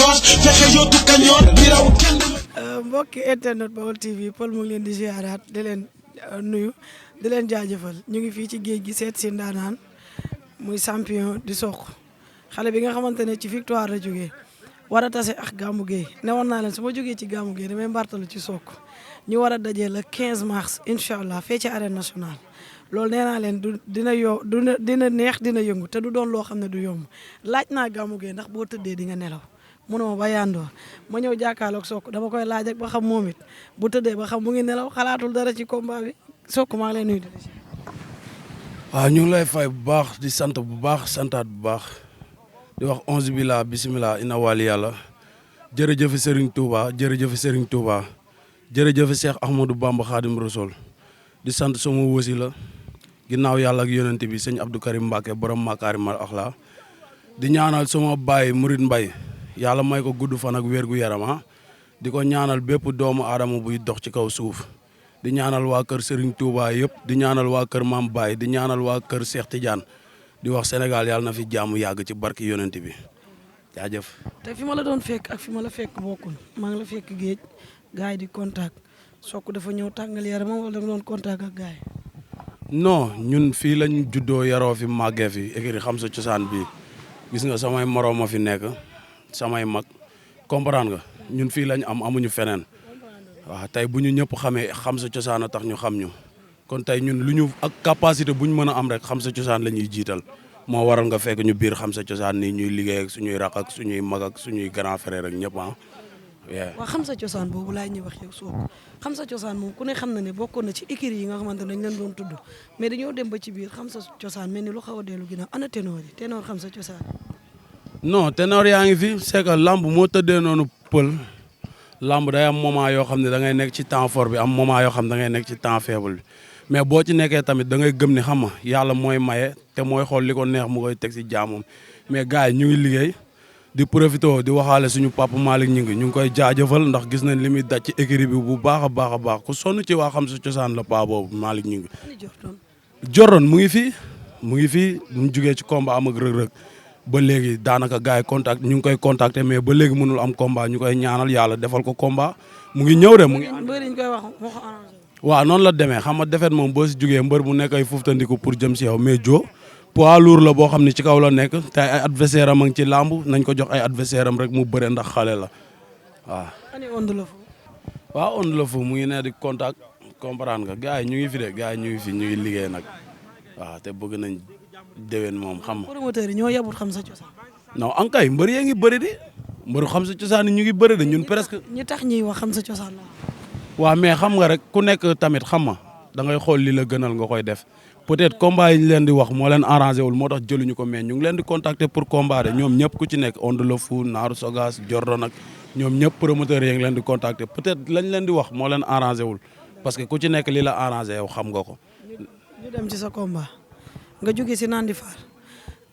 George fexe yootu kañoor di raw kenn. mbokki internet Baol TV Paul mu ngi leen di ziaraat di leen nuyu di leen jaajëfal ñu ngi fii ci géej gi seet si ndaanaan muy champion di Sokh xale bi nga xamante ne ci victoire la jógee war a tase ak Gamou Gueye ne woon naa leen su ma jógee ci Gamou Gueye damay mbartalu ci Sokh ñu war a dajee le 15 mars incha allah fee ci arène nationale loolu nee naa leen dina neex dina yëngu te du doon loo xam ne du yomb laaj naa Gamou Gueye ndax boo tëddee di nga nelaw munoo ba yàndoo ma ñëw jàkkaarloog Sokh dama koy laaj ak ba xam moom it bu tëddee ba xam mu ngi nelaw xalaatul dara ci combat bi Sokh maa ngi lay nuyu. waaw ñu ngi lay fay bu baax di sant bu baax santaat bu baax di wax onze billah bisimilah ina wali yàlla jërëjëf Serigne Touba jërëjëf Serigne Touba jërëjëf Cheikh Ahmadou Bamba Khadim Rassoul di sant sama wasi la ginnaaw yàlla ak yonent bi sëñ Abdou Karim Mbacke borom Makarimal Akhlaq di ñaanal sama baay Mouride Mbaye yàlla may ko gudd fan ak wér gu yaram di ko ñaanal bépp doomu aadama buy dox ci kaw suuf di ñaanal waa kër Serigne Touba yëpp di ñaanal waa kër Mame Baye di ñaanal waa kër Cheikh Tidiane di wax Sénégal yàlla na fi jàmm yàgg ci barki yonent bi jaajëf. te fi ma la doon fekk ak fi ma la fekk bokkul maa ngi la fekk géej gars yi di contact Sokh dafa ñëw tàngal yaramam wala da nga doon contact ak gars yi. non ñun fii lañ juddoo yaroo fi màggee fi écrit xam sa cosaan bi gis nga samay moroom ma fi nekk samay mag comprendre nga ñun fii lañ amuñu feneen waaw tey bu ñu ñëpp xamee xam sa cosaan a tax ñu xam ñu kon tey ñun lu ñu ak capacité bu ñu mën a am rek xam sa cosaan la ñuy jiital moo waral nga fekk ñu biir xam sa cosaan nii ñuy liggéey ak suñuy rakk ak suñuy mag ak suñuy grand frère ak ñëpp waaw xam sa cosaan boobu laay ñuy wax yow Sokh xam sa cosaan moom ku ne xam na ne bokkoon na ci écurie yi nga xamante ne dañ leen doon tudd mais dañoo dem ba ci biir xam sa cosaan mel ni lu xaw a dellu ginnaaw ana ténor yi ténor xam sa cosaan. non ténor yaa ngi fi c'est que lamb moo tëddee noonu pël lamb day am moment yoo xam ne da ngay nekk ci temps fort bi am moment yoo xam ne da ngay nekk ci temps faible bi mais boo ci nekkee tamit da ngay gëm ni xam nga yàlla mooy maye te mooy xool li ko neex mu koy teg si jaamam mais gars yi ñu ngi liggéey di profité di waxaale suñu papa Malick ñu ngi koy jaajëfal ndax gis nañ li muy daj ci écurie bi bu baax a baax a baax ku sonn ci waa xam sa cosaan la paa boobu Malick ñu ngi. Jordan mu ngi fii mu jugee ci combat am ak rëg-rëg ba léegi daanaka gars yi contact ñu ngi koy contacter mais ba léegi mënul am combat ñu koy ñaanal yàlla defal ko combat mu ngi ñëw de mu ngi. waaw noonu la demee xam nga defet moom boo si jugee mbër bu nekk ay fuftandiku pour jëm si yow mais jo poids lourd la boo xam ne ci kaw la nekk te ay adversaire am a ngi ci làmb nañ ko jox ay adversaire am rek mu bëre ndax xale la waaw. waaw Onde le Fou mu ngi ne di contact comprendre nga gars yi ñu ngi fi de gars yi ñu ngi fi ñu ngi liggéey nag waaw te bëgg nañ déwén moom xam nga. promoteurs yi ñoo yabut xam sa cosaan. non ankay mbër yee ngi bëri di mbër xam sa cosaan yi ñu ngi bëri de ñun presque. ñi tax ñuy wax xam sa cosaan la. waaw mais xam nga rek ku nekk tamit xam nga da ngay xool li la gënal nga koy def peut-être combat yi ñu leen di wax moo leen arrangé wul moo tax jëluñu ko mais ñu ngi leen di contacter pour combat de ñoom ñëpp ku ci nekk Onde le Fou Naaru Sogas Jordan ak ñoom ñëpp promoteurs yi ngi leen di contacter peut-être lañ leen di wax moo leen arrangé wul parce que ku ci nekk li la arrangé yow xam nga ko. ñu dem ci sa combat nga jóge si Nandi Fall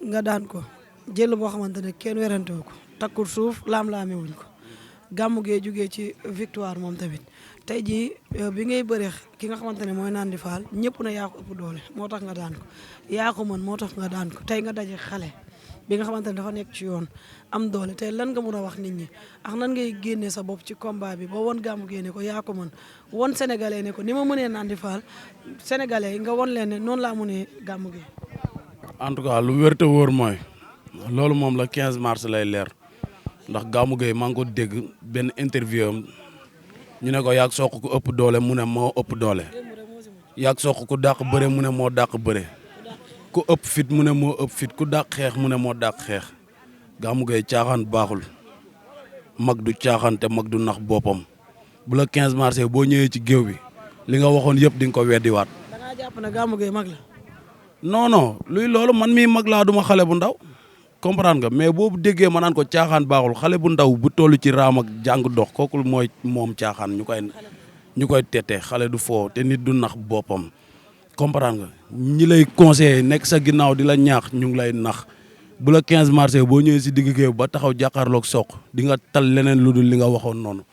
nga daan ko jël boo xamante ne kenn werante wu ko takkul suuf laam-laame wuñ ko Gamou Gueye jógee ci victoire moom tamit tey jii bi ngay bëree ki nga xamante ne mooy Nandi Fall ñëpp na yaa ko ëpp doole moo tax nga daan ko yaa ko mën moo tax nga daan ko tey nga daje xale bi nga xamante ne dafa nekk ci yoon am doole tey lan nga mun a wax nit ñi ak nan ngay génnee sa bopp ci combat bi ba won Gamou Gueye ne ko yaa ko mën won sénégalais ne ko ni ma mënee Nandi Fall sénégalais yi nga won leen ne noonu laa mënee Gamou Gueye. en tout cas lu wér te wóor mooy loolu moom la 15 mars lay leer ndax Gamou Gueye maa ngi ko dégg benn interview am ñu ne ko yàgg Sokh ku ëpp doole mu ne moo ëpp doole yàgg Sokh ku dàq bëre mu ne moo dàq bëre ku ëpp fit mu ne moo ëpp fit ku dàq xeex mu ne moo dàq xeex Gamou Gueye caaxaan baaxul mag du caaxaan te mag du nax boppam bu la 15 mars boo ñëwee ci géew bi li nga waxoon yëpp di nga ko weddiwaat. da ngaa jàpp ne Gamou Gueye mag la. non luy loolu man mii mag laa duma xale bu ndaw comprendre nga mais boobu déggee ma naan ko caaxaan baaxul xale bu ndaw bu toll ci raam ak jàng dox kooku mooy moom caaxaan ñu koy tete xale du foo te nit du nax boppam comprendre nga ñi lay conseiller nekk sa ginnaaw di la ñaax ñu ngi lay nax bu la 15 mars boo ñëwee si digg géew ba taxaw jàkkaarloog Sokh di nga tal leneen lu dul li nga waxoon noonu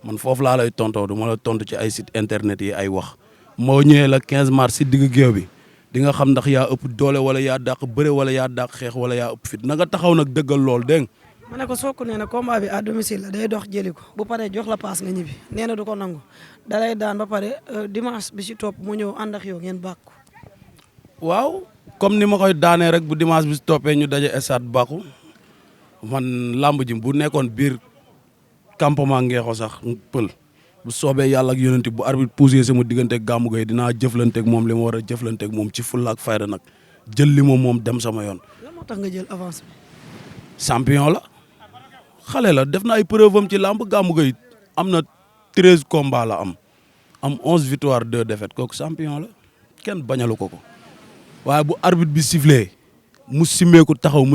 man foofu laa lay tontoo du ma la tontu ci ay site internet yi ay wax moo ñëwee la 15 mars si digg géew bi di nga xam ndax yaa ëpp doole wala yaa dàq bëre wala yaa dàq xeex wala yaa ëpp fit na nga taxaw nag dëggal lool dégg ma ne ko Sokh nee na combat bi à domicile la day dox jëli ko bu paree jox la paas nga ñibbi nee na du ko nangu da lay daan ba pare dimanche bi ci topp mu ñëw ànd ak yow ngeen bàkku. waaw comme ni ma koy daanee rek bu dimanche bi ci toppee ñu daje stade bàkku man làmb ji bu nekkoon biir campement Ngeexo sax pël bu soobee yàlla ak yonent bu arbitre poussé sama diggante ak Gamou Gueye dinaa jëflanteeg moom li ma war a jëflanteeg moom ci fulla ak fayda nag jël li moom dem sama yoon. lan moo tax nga jël avance bi. champion la xale la def na ay preuve am ci làmb Gamou Gueye am na 13 combats la am 11 victoires 2 défaites kooku champion la kenn bañalu ko waaye bu arbitre bi sifflé mu simmeeku taxaw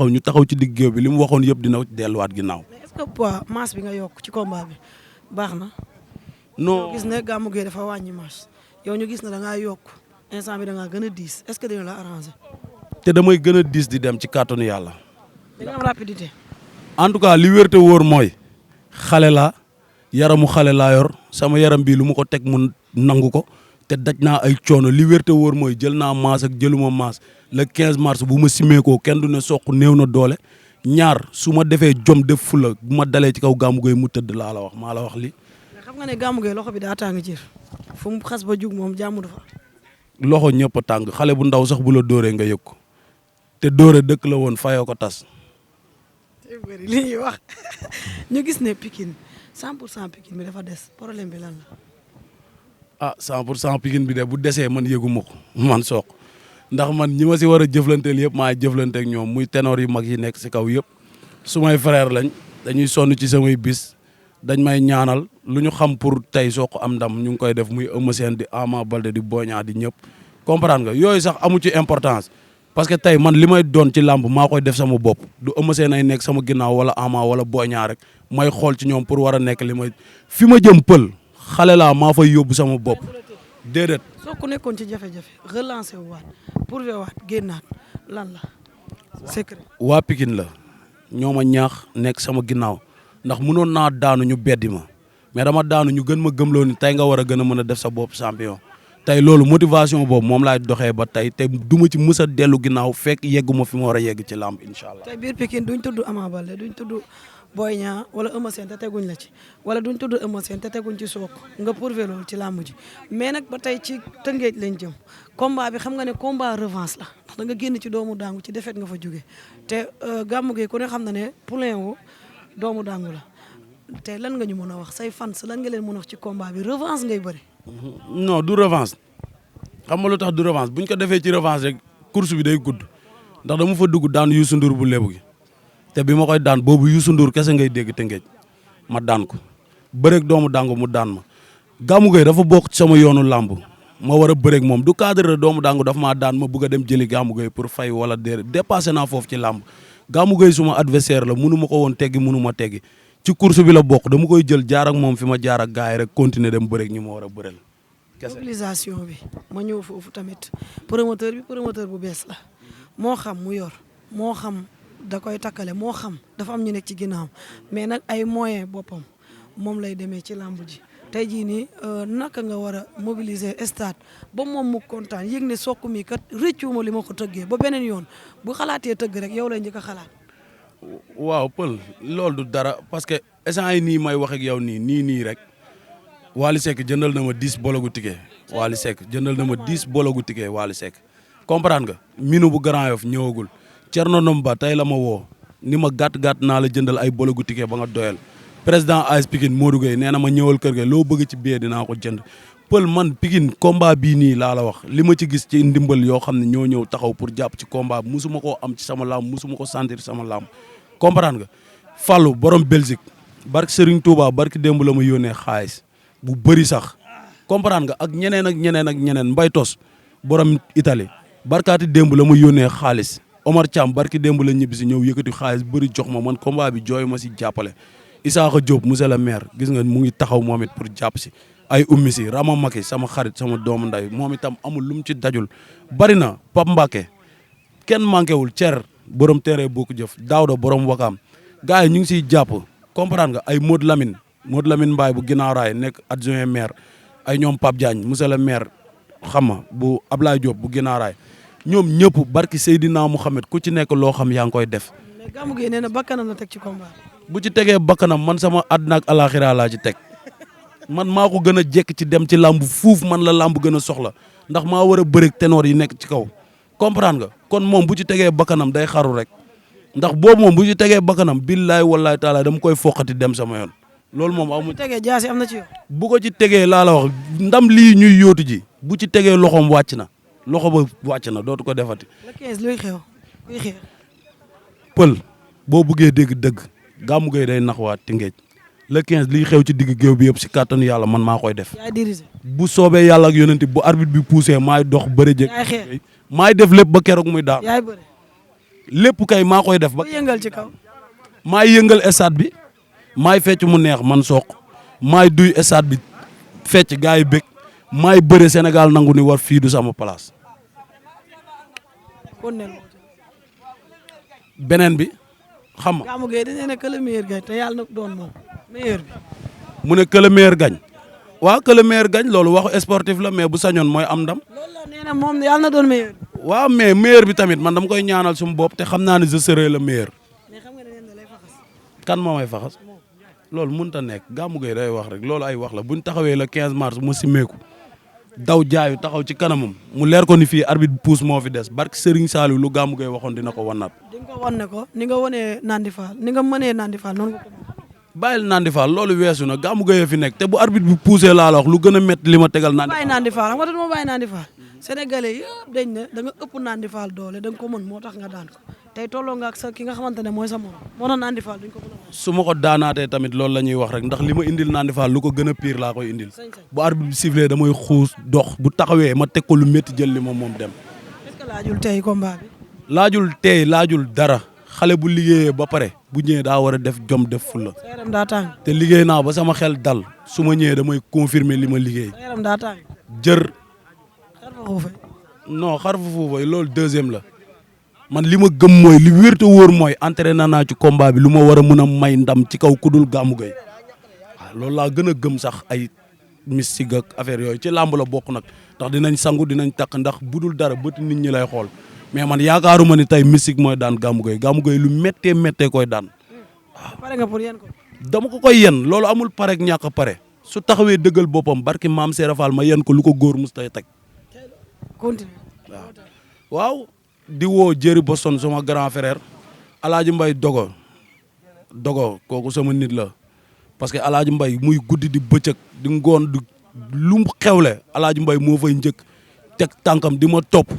ñu taxaw ci digg géew bi li mu waxoon yëpp dina delluwaat ginnaaw. mais est-ce que poids masse bi nga yokk ci combat bi baax na. non gis ne Gamou Gueye dafa wàññi masse yow ñu gis ne da ngaa yokk instant bi da ngaa gën a diis est-ce que dina la arranger. te damay gën a diis di dem ci kàttanu yàlla. di nga am rapidité. en tout cas li wér te wóor mooy xale la yaramu xale laa yor sama yaram bii lu ma ko teg mu nangu ko te daj naa ay coono li wér te wóor mooy jël naa maas ak jëluma maas le 15 mars bu ma simeekoo kenn du ne Sokh néew na doole ñaar su ma defee jom def fula bu ma dalee ci kaw Gamou Gueye mu tëdd laa la wax maa la wax li mais xam nga ne Gamou Gueye loxo bi daa tàng jër fu mu xas ba jug moom jàmm du fa. loxo ñëpp a tàng xale bu ndaw sax bu la dóoree nga yëg ko te dóore dëkk la woon fayoo ko tas. bëri li ñuy wax ñu gis ne Pikine 100% Pikine bi dafa des problème bi lan la. 100% Pikine bi de bu desee man yëgu ma ko man Sokh ndax man ñi ma si war a jëflanteel yëpp maa jëflanteeg ñoom muy ténor yu mag yi nekk si kaw yëpp su may frère lañ dañuy sonn ci samay bis dañ may ñaanal lu ñu xam pour tey Sokh am ndam ñu ngi koy def muy Eumeu Sène di Ama Baldé di Boy Niang di ñëpp comprendre nga yooyu sax amu ci importance. parce que tey man li may doon ci làmb maa koy def sama bopp du Eumeu Sène ay nekk sama ginnaaw wala Ama wala Boy Niang rek may xool ci ñoom pour war a nekk li may fi ma jëm pël xale laa maa fay yóbbu sama bopp déedéet. soo ku nekkoon ci jafe-jafe relancer waat prouver waat génnaat lan la secret. waa Pikine la ñoo ma ñaax nekk sama ginnaaw ndax mënoon naa daanu ñu beddi ma mais dama daanu ñu gën ma gëmloo ni tey nga war a gën a mën a def sa bopp champion. tey loolu motivation boobu moom laay doxee ba tey te duma ci mës a dellu ginnaaw fekk yegguma fi ma war a yegg ci làmb incha allah. tey biir Pikine duñ tudd Ama Baldé duñ tudd Boy Niang wala Eumeu Sène te teguñ la ci wala duñ tudd Eumeu Sène te teguñ ci Sokh nga prouvé loolu ci làmb ji mais nag ba tey ci Tëngéej lañ jëm combat bi xam nga ne combat revanche la ndax da nga génn ci doomu daangu ci défaite nga fa jóge te Gamou Gueye ku ne xam na ne poulain wu doomu daangu la te lan nga ñu mën a wax say fans lan nga leen mën a wax ci combat bi revanche ngay bëri. non du revanche xam nga lu tax du revanche buñ ko defee ci revanche rek course bi day gudd ndax dama fa dugg daan Youssou Ndour bu lebu gi te bi ma koy daan boobu Youssou Ndour kese ngay dégg Tëngéej ma daan ko bëreeg doomu dangu mu daan ma. Gamou Gueye dafa bokk ci sama yoonu làmb ma war a bëreeg moom du cadre doomu dangu dafa maa daan ma bëgg a dem jëli Gamou Gueye pour fay wala déedéet dépassé naa foofu ci làmb Gamou Gueye suma adversaire la munu ma ko woon teggi munu ma teggi ci course bi la bokk dama koy jël jaar ak moom fi ma jaar ak gars yi rek continuer dem bëreeg ñi ma war a bëreel. mobilisation bi ma ñëw foofu tamit promoteur bi promoteur bu bees la moo xam mu yor moo xam da koy takkale moo xam dafa am ñu nekk ci ginnaaw mais nag ay moyen boppam moom lay demee ci làmb ji tey jii nii naka nga war a mobiliser stade ba moom mu kontaan yëg ne Sokh mi kat rëccuwuma li ma ko tëggee ba beneen yoon bu xalaatee tëgg rek yow lay njëkk a xalaat. waaw pël loolu du dara parce que instant yi nii may wax ak yow nii rek Wally Seck jëndal na ma 10 bologu ticket Wally Seck jëndal na ma 10 bologu ticket Wally Seck comprendre nga minu bu Grand Yoff ñëwagul Thierno Nomba tey la ma woo ni ma gàtt naa la jëndal ay bologu ticket ba nga doyal président AS Pikine Modou Gueye nee na ma ñëwal kër ga loo bëgg ci billet dinaa ko jënd pël man Pikine combat bii nii laa la wax li ma ci gis ci ndimbal yoo xam ne ñoo ñëw taxaw pour jàpp ci combat musuma koo am ci sama lamb musuma ko sentir sama lamb comprendre nga Fallou borom Belgique barki Serigne Touba barki démb la ma yónnee xaalis bu bëri sax comprendre nga ak ñeneen Mbay Tos borom Italie barkaati démb la ma yónnee xaalis Omar Thiam barki démb la ñibbi si ñëw yëkkati xaalis bëri jox ma man combat bi jooy ma si jàppale Isaaxa Diop monsieur le maire gis nga mu ngi taxaw moom it pour jàpp si ay ummi si Rama Maki sama xarit sama doomu nday moom itam amul lu mu ci dajul bari na Pape Mbacke kenn manqué wul cer borom terrain bokku jëf Daouda borom wakaam gars yi ñu ngi siy jàpp comprendre nga ay Maud Lamine Mbaye bu ginnaaw raay nekk adjoint maire ay ñoom Pape Diagne monsieur le maire xam nga bu Ablaye Diop bu ginnaaw raay ñoom ñëpp barki Seydina Mouhamed ku ci nekk loo xam yaa ngi koy def mais Gamou Gueye nee na bakkanam la teg ci combat. bu ci tegee bakkanam man sama àdduna ak alaxira laa ci teg man maa ko gën a jekk ci dem ci làmb fuuf man la làmb gën a soxla ndax maa war a bëreeg ténor yi nekk ci kaw comprendre nga kon moom bu ci tegee bakkanam day xaru rek ndax boobu moom bu ci tegee bakkanam billaay wallaay taala dama koy foqati dem sama yoon loolu moom amu. bu tegee jaasi am na ci yow. bu ko ci tegee laa la wax ndam lii ñuy yóotu ji bu ci tegee loxoom wàcc na loxo ba wàcc na dootu ko defati. le 15 luy xew luy xew. pël boo buggee dégg dëgg Gamou Gueye day nax waa Tëngéej le 15 liy xew ci digg géew bi yëpp si kàttanu yàlla man maa koy def. yaay dirigé. bu soobee yàlla ak yonent bu arbitre bi poussé maay dox bëre jëg. yaay xeex maay def lépp ba keroog muy daan. yaay bëre. lépp kay maa koy def ba. yëngal ci kaw. maay yëngal stade bi maay fecc mu neex man Sokh maay duy stade bi fecc gars yi bëgg maay bëre Sénégal nangu ni war fii du sama place. kon beneen bi xam nga. Gamou Gueye dañu ne que le meilleur gagne te yàlla na doon moom meilleur bi. mu ne que le meilleur gagne waaw que le meilleur gagne loolu waxu sportif la mais bu sañoon mooy am ndam. loolu la nee na moom yàlla na doon meilleur. waaw mais meilleur bi tamit man dama koy ñaanal suma bopp te xam naa ne je serai le meilleur. mais xam nga ne da lay faxas. kan moo may faxas loolu mënut a nekk Gamou Gueye day wax rek loolu ay wax la buñ taxawee le 15 mars mu simmeeku daw jaayu taxaw ci kanamam mu leer ko ni fii arbitre pousse moo fi des barke Serigne Saliou lu Gamou Gueye waxoon dina ko wanaat. di nga ko wan ne ko ni nga wanee Nandi Fall ni nga mënee Nandi Fall noonu nga ko mën. bàyyil Nandi Fall loolu weesu na Gamou Gueye fi nekk te bu arbitre bi poussé laa la wax lu gën a métti li ma tegal. bàyyi Nandi Fall xam nga dama bàyyi Nandi Fall sénégalais yëpp dañ ne da nga ëpp Nandi Fall doole da nga ko mën moo tax nga daan ko tey tolloo nga ak sa ki nga xamante ne mooy sa morom moo tax Nandi Fall duñ ko mën a wax. su ma ko daanaatee tamit loolu la ñuy wax rek ndax li ma indil Nandi Fall lu ko gën a pire laa koy indil bu arbitre bi sifflé damay xuus dox bu taxawee ma teg ko lu métti jël li moom dem. est-ce que laajul tey combat bi. laajul tey laajul dara xale bu liggéeyee ba pare bu ñëwee daa war a def jom def fulla. sa yaram daa tàng. te liggéey naa ba sama xel dal su ma ñëwee damay confirmer li ma liggéey. sa yaram daa tàng. jër. xar fa xuufee. non xar fa fuufay loolu deuxième la man li ma gëm mooy li wér te wóor mooy entraîné naa ci combat bi lu ma war a mën a may ndam ci kaw kudul Gamou Gueye waaw loolu laa gën a gëm sax ay mystique ak affaire yooyu ci làmb la bokk nag ndax dinañ sangu dinañ takk ndax budul dara bët nit ñi lay xool mais man yaakaaruma ni tey mystique mooy daan Gamou Gueye lu méttee méttee koy daan waaw. pare nga pour yéen ko. dama ko koy yen loolu amul pare ak ñàkk a pare su taxawee dëggal boppam barki maam Serap Fall ma yen ko lu ko góor mus tay teg. continue. waaw di woo Jerry Boston sama grand frère Alaaji Mbay dogo kooku sama nit la parce que Alaaji Mbay muy guddi di bëccëg di ngoon di lu mu xewle Alaaji Mbay moo fay njëkk teg tànkam di ma topp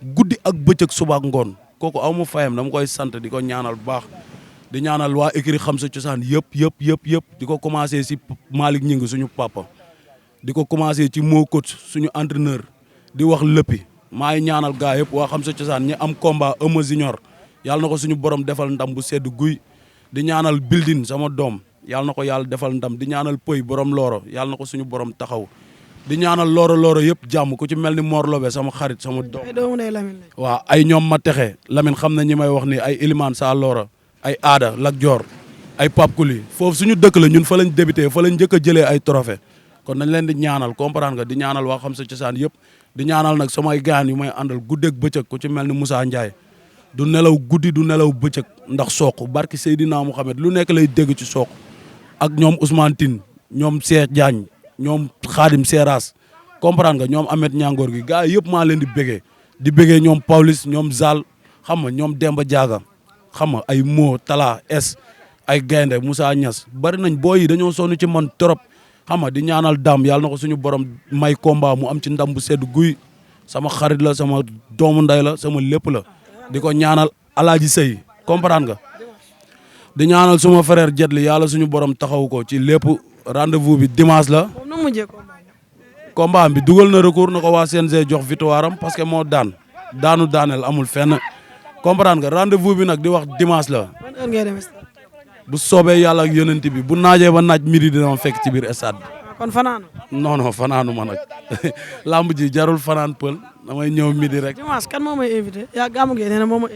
guddi ak bëccëg suba ak ngoon kooku aw ma fayam dama koy sant di ko ñaanal bu baax di ñaanal waa écurie Xam Sa Cosaan yëpp di ko commencé si Malick Ñing suñu papa di ko commencé ci moo coach suñu entraîneur di wax lëppi maa ngi ñaanal gaa yëpp waa Xam Sa Cosaan ñi am combat Eumeu Junior yàlla na ko suñu borom defal ndam bu sedd guy di ñaanal Building sama doom yàlla na ko yàlla defal ndam di ñaanal Pëy borom Looro yàlla na ko suñu borom taxaw di ñaanal Looro yëpp jàmm ku ci mel ni Mor Lobe sama xarit sama doom. waaw ay ñoom ma texe Lamine xam na ñi may wax ni ay Ilimane sa Looro ay Aada Lak Dior ay Pape Kuli foofu suñu dëkk la ñun fa lañ débuté fa lañ njëkk a jëlee ay trophée kon nañ leen di ñaanal comprendre nga di ñaanal waa Xam Sa Cosaan yëpp di ñaanal nag samay gaan yu may àndal guddeeg bëccëg ku ci mel ni Moussa Ndiaye du nelaw guddi du nelaw bëccëg ndax Sokh barki Seydina Mouhamed lu nekk lay dégg ci Sokh ak ñoom Ousmane Tine ñoom Cheikh Diagne ñoom Khadim Seras comprendre nga ñoom Ahmed Ñangoor gi gars yëpp maa leen di bëggee ñoom Paulis ñoom Zal xam nga ñoom Demba Diaga xam nga ay Mo Tala S ay Gaynde Moussa Niass bari nañ booy yi dañoo sonn ci man trop xam nga di ñaanal Dame yàlla na ko suñu borom may combat mu am ci ndam bu sedd guy sama xarit la sama doomu nday la sama lépp la di ko ñaanal Alaaji Sey comprendre nga di ñaanal suma frère Jetli yàlla suñu borom taxaw ko ci lépp rendez-vous bi dimanche la. combat bi dugal na recours na ko waa CNG jox victoire am parce que moo daaneel amul fenn comprendre nga rendez-vous bi nag di wax dimanche la. bu soobee yàlla ak yonent bi bu naajee ba naaj midi dina fekk ci biir stade bi. kon fanaanu. non fanaanu ma nag lamb ji jarul fanaan pël damay ñëw midi rek. dimanche kan moo may invité yaa Gamou Gueye nee na moo ma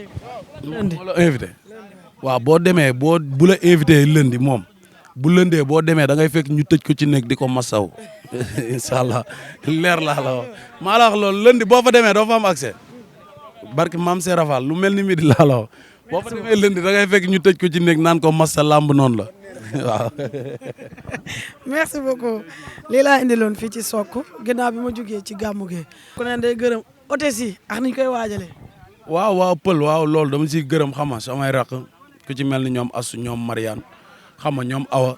invité. waaw boo demee bu la invité lundi moom bu lëndee boo demee da ngay fekk ñu tëj ko ci nekk di ko masaw incha allah leer laa la wax maa la wax loolu lundi boo fa demee doo fa am accès barki maam Serap Fall lu mel ni midi laa la wax boo fa demee lënd da ngay fekk ñu tëj ko ci néeg naan ko massa lamb noonu la waaw. merci beaucoup lii laa indiloon fii ci Sokh ginnaaw bi ma jógee ci gàmmu gi. ku ne day gërëm hôtesse yi ak niñ koy waajalee. waaw pël waaw loolu dama ciy gërëm xam nga samay rakk ku ci mel ni ñoom Asu ñoom Mariane xam nga ñoom Awa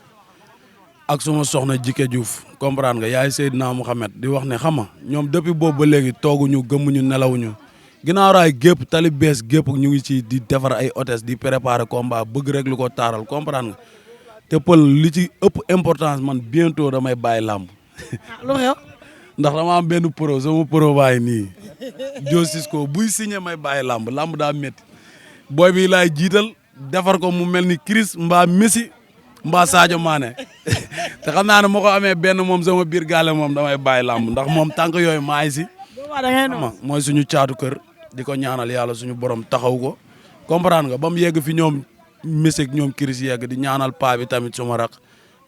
ak suma soxna Jike Diouf comprendre nga yaay Seydina Mouhamed di wax ne xam nga ñoom depuis boobu ba léegi tooguñu gëmmuñu nelawuñu ginnaaw raay gépp tali bees gépp ñu ngi ci di defar ay hôtesse di préparer combat bëgg rek lu ko taaral comprendre nga te pël li ci ëpp importance man bientôt damay bàyyi làmb. lu xew. ndax dama am benn pro sama pro baay nii Josis ko buy signé may bàyyi làmb daa métti booy bi laay jiital defar ko mu mel ni Chris mbaa Messi mbaa Sadio Mané te xam naa ne moo ko amee benn moom sama biir gaale moom damay bàyyi làmb ndax moom tànk yooyu maay si. mooy suñu caatu kër di ko ñaanal yàlla suñu borom taxaw ko comprendre nga ba mu yegg fi ñoom Messi ak ñoom Chris yegg di ñaanal paa bi tamit suma rak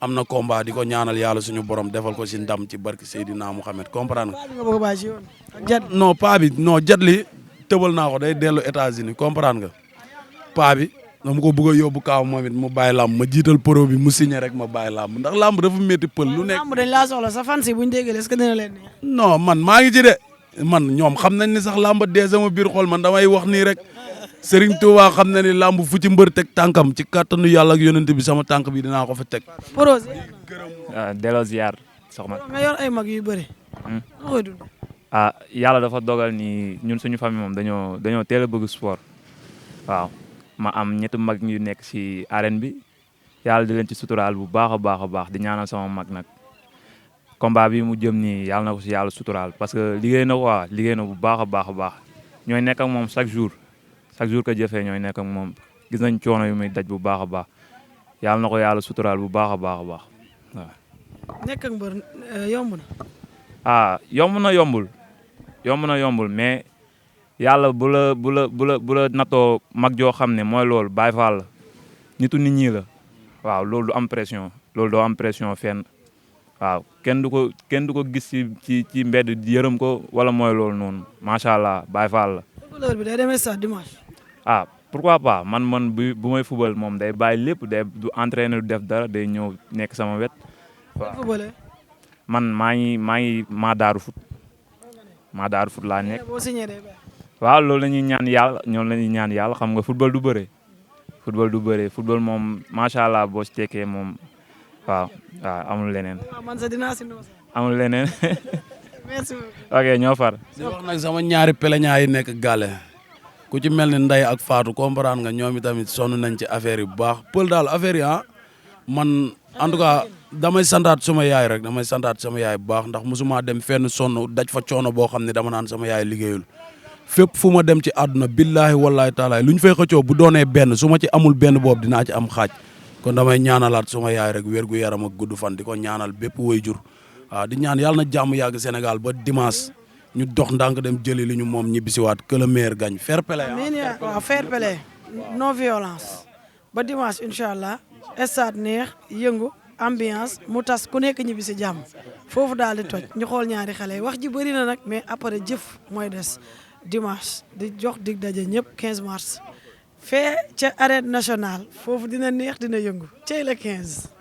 am na combat di ko ñaanal yàlla suñu borom defal ko si ndam ci barki Seydina Mouhamed comprendre nga. non paa bi non jat li tëbal naa ko day dellu États-Unis comprendre nga paa bi dama ko bëgg a yóbbu kaaw moom it mu bàyyi làmb ma jiital pro bi mu signé rek ma bàyyi làmb ndax làmb dafa métti pël lu nekk. làmb dañ laa soxla sa fan si buñ déggee est-ce que dina leen neex. non man maa ngi ci de man ñoom xam nañ ni sax làmb dee sama biir xol man damay wax nii rek Serigne Touba xam na ni làmb fu ci mbër teg tànkam ci kàttanu yàlla ak yonent bi sama tànk bi dinaa ko fa teg. Poroze. delloo ziar soxna. nga yor ay mag yu bëri. yàlla dafa dogal ni ñun suñu famille moom dañoo teel a bëgg sport waaw ma am ñetti mag ñu nekk ci arène bi yàlla di leen ci suturaal bu baax a baax di ñaanal sama mag nag combat bi mu jëm nii yàlla na ko ci yàlla suturaal parce que liggéey na bu baax a baax ñooy nekk ak moom chaque jour que jëfee ñooy nekk ak moom gis nañ coono yu muy daj bu baax a baax yàlla na ko yàlla suturaal bu baax a baax waaw. nekk ak mbër yomb na. yomb na yombul mais yàlla bu la natoo mag joo xam ne mooy loolu Baay Faal la nitu nit ñi la waaw loolu du am pression loolu doo am pression fenn waaw kenn du ko gis ci mbedd yërëm ko wala mooy loolu noonu macha allah Baay Faal la. footballeur bi day demee stade dimanche. pourquoi pas man bu may fubal moom day bàyyi lépp du entraîner du def dara day ñëw nekk sama wet. waaw man maa ngi maa daaru fut laa nekk. waaw loolu la ñuy ñaan yàlla xam nga football du bëre. football moom macha allah boo ci tekkee moom waaw amul leneen. amul leneen. merci beaucoup. ok ñoo far. di wax nag sama ñaari peleñaa yi nekk gàlle ku ci mel ni Ndeye ak Fatou comprendre nga ñoom itamit sonn nañ ci affaire yi bu baax pël daal affaire yi man en tout cas damay santaat sama yaay rek bu baax ndax mosuma dem fenn sonn daj fa coono boo xam ne dama naan sama yaay liggéeyul fépp fu ma dem ci àdduna billaahi wallaahi taalaay lu ñu fay xëccoo bu doonee benn su ma ci amul benn boobu dinaa ci am xaaj kon damay ñaanalaat sama yaay rek wér gu yaram ak gudd fan di ko ñaanal bépp waajur waaw di ñaan yàlla na jàmm yàgg Sénégal ba dimanche ñu dox ndànk dem jëli li ñu moom ñibbisiwaat que le meilleur gagne fair play. waaw fair play non violence ba dimanche incha allah stade neex yëngu ambiance mu tas ku nekk ñibbi si jàmm foofu daal di toj ñu xool ñaari xale yi wax ji bëri na nag mais après jëf mooy des dimanche di jox dig daje ñëpp 15 mars fee ca arène nationale foofu dina neex dina yëngu cey le 15.